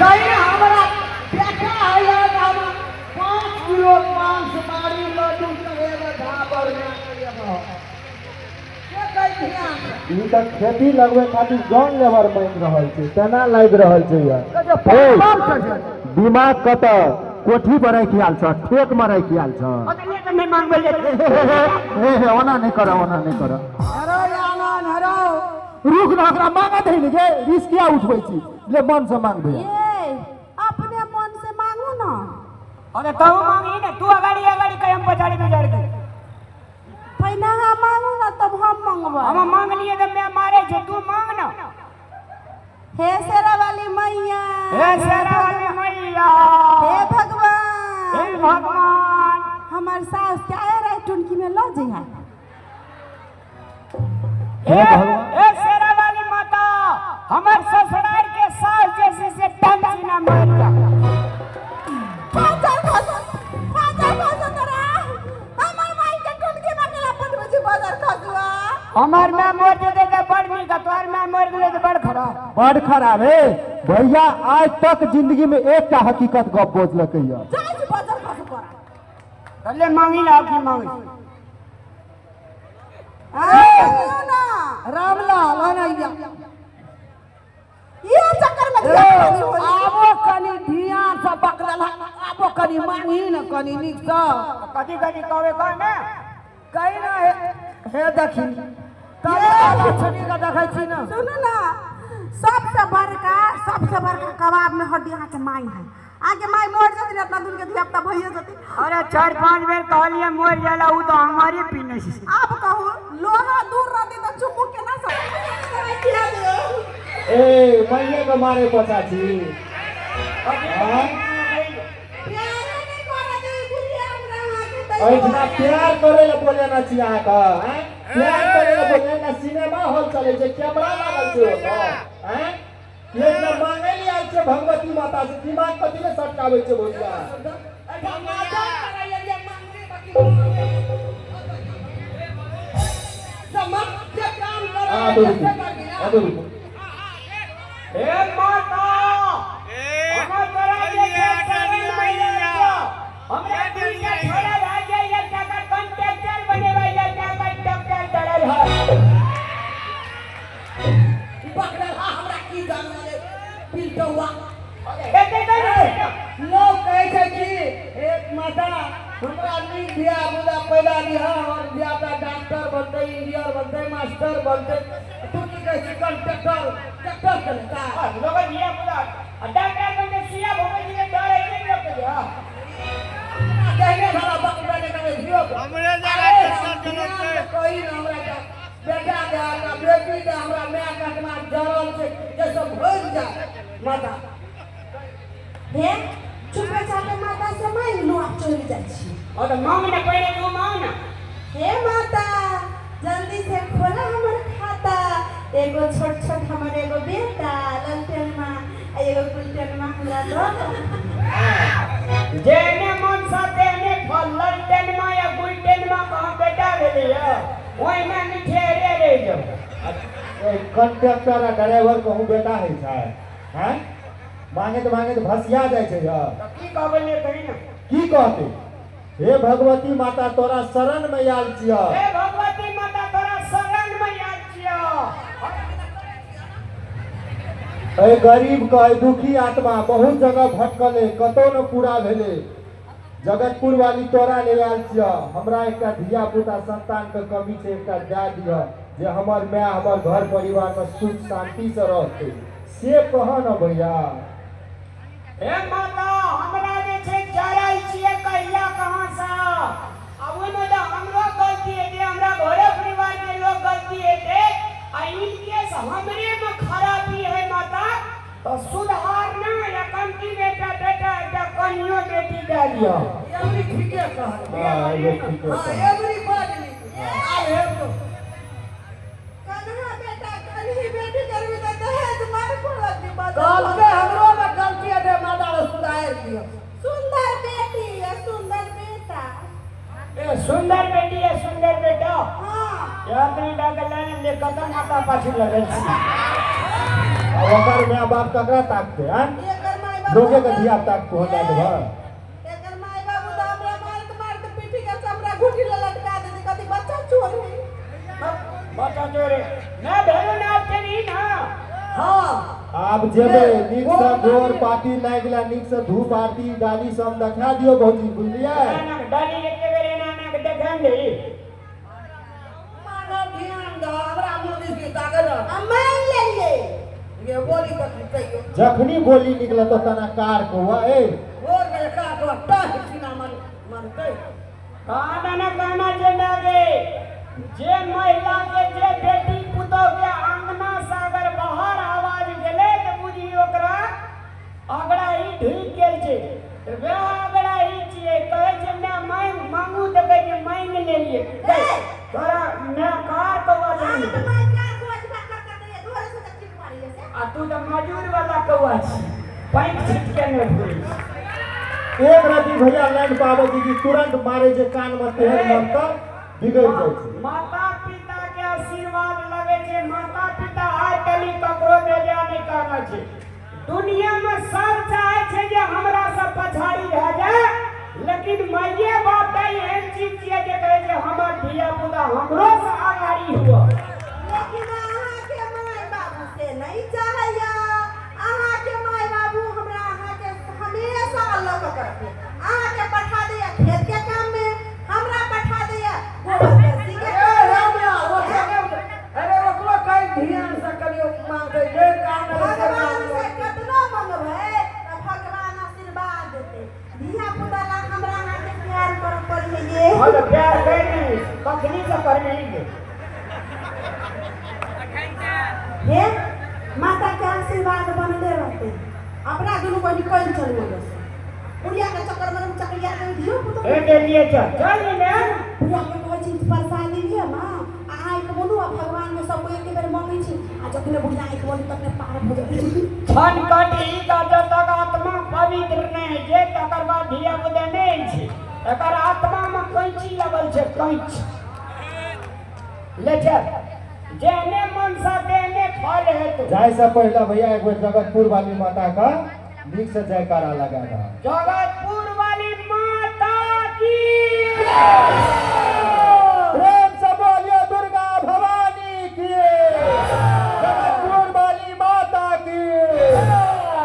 कहीं हमरा बेटा है हम 5 किलो मांस मारी लड्डू चढ़ेबै ढाबर में के कहै ध्यान से? ई तऽ खेती लगबै खातिर जॉन लेबर मांगि रहल छै, तेना लागि रहल छै यार। कहै छै, पापड़ चढ़ेबै। दिमाग कतऽ कोठी पर राखि आयल छ, ठेक में राखि आयल छ? अरे तऽ नहि मांगबै ले। हे हे, ओना नहि कर, ओना नहि कर। हरो आनन हरो। रुक ना, ओकरा मांगे दही ने गे, रिस्क किया उठबै छी? ले, मन से मांग भैया। ये अपने मन से मांगू ना। अरे तू मांगी ने, तू अगाड़ी अगाड़ी कहीं, हम पछाड़ी पछाड़ी कहीं। पहिने अहाँ मांगू ना, तब हम मांगबै। हम मांग लिए तो मैं मारे छे, तू मांग ना। हे शेरा वाली मैया। हे शेरा वाली मैया। हे भगवान। हे भगवान। हमर सास के आए रहे टुनकी में लऽ जइहा। हे हे शेरा वाली माता, हमर ससुराल के सास जैसे से टन सीना मर जा। फाजर खसो, फाजर खसो तोरा। हमर माई के टुनकी में केला पठबै छी बाजार खसुआ। हमर माय मर जेतै तऽ बड़ नीक, आ तोहर माय मर गेलै तऽ बड़ खराब। बड़ खराब है भैया, आज तक जिंदगी में एकटा हकीकत गप बोझलकै यऽ। जाइ छी बाजार खसो तोरा। ले मांगी ला, की मांगी? आ ना। रामलाल अनैया। ये चक्कर में धिया नहीं होली। आबो कनी ध्यान से बकलल, आबो कनी मांगी न कनी नीक से। कथी कथी कहबे, कह ने। कही ना, हे हे देखी तब लक्ष्मी के देखै छी ना। सुनू ना, सबसे बड़का कबाब में हड्डी अहाँके माई है। अहाँके माई मर जतिन, इतना दूर के धिया पुता भइए जतिन। अरे, चार पांच बेर कहलिए मर जाला, उ तो हमारे पीने से। आब कहू, लोहा दूर रहती तऽ चुम्बुक केना सब? ए, मैये के मारे पछा छी? हाँ? प्यारे नहि करऽ दे बुढ़िया हमरा अहाँके तैयो। एहिठिना प्यार करे लए बोले ना छी अहाँके, आँय? प्यार करे लए बोले ना? सिनेमा हॉल चलै छै, कैमरा लागल छै ओतऽ, आँय? एहिठिना मांगै लए आयल छै भगवती माता से, दिमाग कथी लए सटकाबै छै भौजिया? एहिठाम मजाक करैया जे मांगे बाकी समझ जे काम करे। हाँ, तो रुकू, हाँ, तो रुकू। हे माता, हमर तोरा जे छै शरण में आयल छौ। हमरा दुनिया छोड़ा भए जाइए, टाका कंट्रेक्टर बनेबै, टाका डॉक्टर डरल है। पकड़ल हा, हमरा की जानल पिलटौआ। एते नहि। लोग कहै छै कि एक माता, हमरा नीक धिया पुता पैदा दिह, हमर धिया पुता डॉक्टर बनतै, इंजीनियर बनतै, मास्टर बनतै। तू की कहै छी? कंट्रेक्टर ट्रैक्टर चलेता। लोग धिया पुता आ डॉक्टर बनते, सुइया भोगे के डर है नहीं लोग के। हां। कहने साला बकरा ने कहे धियो। हमरे जगह ट्रैक्टर चलौतै। कही ना, हमरा के बेटा दे, हमरा बेटी दे, हमरा माय के आत्मा जरल छै जैसे भरि जाय माता। हे, चुपे चापे माता से मांगि लू, आब चलि जाइ छी। और तो मांग ना, पहले तू मांग ना। हे माता, जल्दी से खोला हमर खाता। एगो छोट छोट हमर एगो बेटा ललटेनमा आ एगो गुलटेनमा हमरा दऽ दऽ। जेने मन सा तेने फल, ललटेन मा या गुलटेन मा कहाँ बेटा भेलै है, ओहिना निठेरे रहि जाओ। कंडक्टर आ ड्राइवर कहूँ बेटा होइ छै? हैं, मांगैत मांगैत भसिया जाइ छै यौ। तऽ की कहबै ले, कही ना। की कहतै? हे भगवती माता, तोरा शरण में आयल छियह। हे भगवती माता, तोरा शरण में आयल छियौ। एहि गरीब के, एहि दुखी आत्मा बहुत जगह भटकले, कतौ न पूरा भेलै। जगतपुर वाली, तोरा ले आयल छियह। हमरा एकटा धिया पुता संतान के कमी छै, एकटा दए दिह जे हमर माय, हमर घर परिवार में सुख शांति से रहतै, से कह न भैया। हे माता, हमरा जे छै जरल छियै कहिया कहाँ सँ। आ ओहिमे तऽ हमरो गलती हेतै, हमरा घरे परिवार के लोग गलती हेतै, आ इन केस हमरे में खराबी है माता, तऽ सुधार ना या कमती बेटा बेटा एकटा कनियो बेटी दए दिअ। एमरी ठीके कहल। हाँ, ये ठीके हाँ। कहल। एमरी बड नीक आब हे तो। कन्हा बेटा, कन्ही बेटी करबी तऽ दहेज मार पड़त जी बाजार। कहलकै हमरो में गलती हेतै माता, सुधारि दियौ। सुंदर बेटी आ सुंदर बेटा। ए, सुंदर बेटी है, सुंदर बेटा। हाँ। अपने डाके लाइन ले, कतऽ माता पाछू लगल छी? आ ओकर माय बाप ककरा ताकतै, आँय? एकर माय बाबू लोगे के धिया पुता के तोहर दए देबह। एकर माय बाबू तऽ हमरा मारत मारत पीठी के चमड़ा घुटी लऽ लटका देतै, कथी बच्चा चोर है। बच्चा चोर है ना भेलो ना चली ना। हाँ। आब जेबै नीक से गोर पाती लागि गेला, नीक से धूप आरती डाली सब देखा दियौ भौजी, बुझलियै? ना डाली एके बेर एना एना के देखन दे। मानो ध्यान दो हमरा मुँह दिस की ताकत। हम मान लेलियै। ये बोली तक तैयो जखनी बोली निकलत तना कार कौआ ए और के का को टाह सीना मन मारतै। काना न कहना जे लागे जे महिला के जे बेटी पुतोह के आंगना से अगर बाहर आवाज गेलै तऽ बुझी ओकरा अगड़ा ही ढुकि गेल छै। तऽ वएह अगड़ा ही छियै, कहै छै माय मांग मांगू तऽ कहै छै मांगि लेलियै। तोरा माय कार कौआ अहाँ छही तऽ माय कार कौआ छी, बात कर दैया, घरे से तऽ ठीक मारैया से। आ तू तऽ मजूर वाला कौआ छी, पानि छीट के नहि घुरै छी। एक रति भैया लाइन पाबै छै कि तुरंत मारे जे कान में तेहन मंतर बिगड़ जाइ छै। माता पिता के आशीर्वाद लगे छै। माता पिता आइ काल्हि ककरो बेजा नहि कहना छै। दुनिया में सब चाहे छै जे हमरा सब पछाड़ी भए जाए, लेकिन माइये बाप तऽ एहन चीज छियै जे कहै छै हमर धिया पुता हमरो से अगाड़ी हुआ। लेकिन अहाँके माय बाबू से नहीं चाहैया। अहाँके माय बाबू हमरा अहाँके हमेशा अलग कऽ के रखिए। अहाँके पठा दैया खेत के काम में, हमरा पठा दैया गोबर करसी के ए काम में। रामला वो अरे ओकरो कहीं ध्यान से करियो मांगते जे काम नहीं से भगवान काम से कतनो मंगबै तऽ भगवान आशीर्वाद देतै। धिया पुता ला हमरा अहाँके प्यार करऽ पड़ै ये। हम तऽ प्यार करि नहीं कखनी से कर नहीं गे। हे माता के आशीर्वाद बनले रहते। अपना दुनू बहिन कल चलू बस बुढ़िया के चक्कर में हम चकरिया के धियो पुतो ए के लिए चल चल ने। बुढ़िया के कहै छी प्रसादी लिअ माँ, आ आँखि बोलू आ भगवान के सब कोइ एक बेर मंगै छी, आ जखने बुढ़िया आँखि बोलू तखने पार भऽ जाइ छै। छन कटी तऽ जब तक आत्मा पवित्र नहि छै तकर बाद धिया पुता नहि छै। एकर आत्मा में कैंची लगल छै, कैंची ले चल जेहने मनसा तेहने फल हेतौ। जाय से पहले भैया एक बेर जगतपुर वाली माता का नीक से जयकारा लगा दो। जगतपुर वाली माता की प्रेम से बोलिए दुर्गा भवानी की, जगतपुर वाली माता की,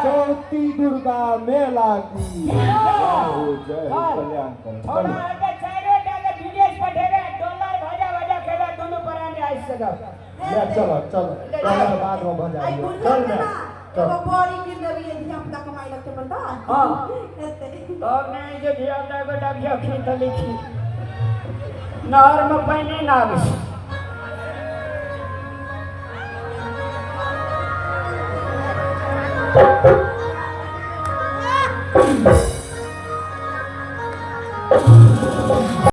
चौथी दुर्गा मेला की जय हो, जय हो, कल्याण करो। थोड़ा हेतै चारिो टा के विदेश पठेबै, डॉलर भजा भजा खेबै दुनू प्राणी आबि सकब। ले चलो चलो चलो बाद में भजा आई लियो। बुढ़िया चल के ना ना चल। एगो बड़ी कीन देबियै, धिया पुता कमाइ लगतै बनता। हाँ। हेतै। तब नहि जे धिया पुता के डबिया खी तऽ लिखी नहर में पानि नहि आबै छै।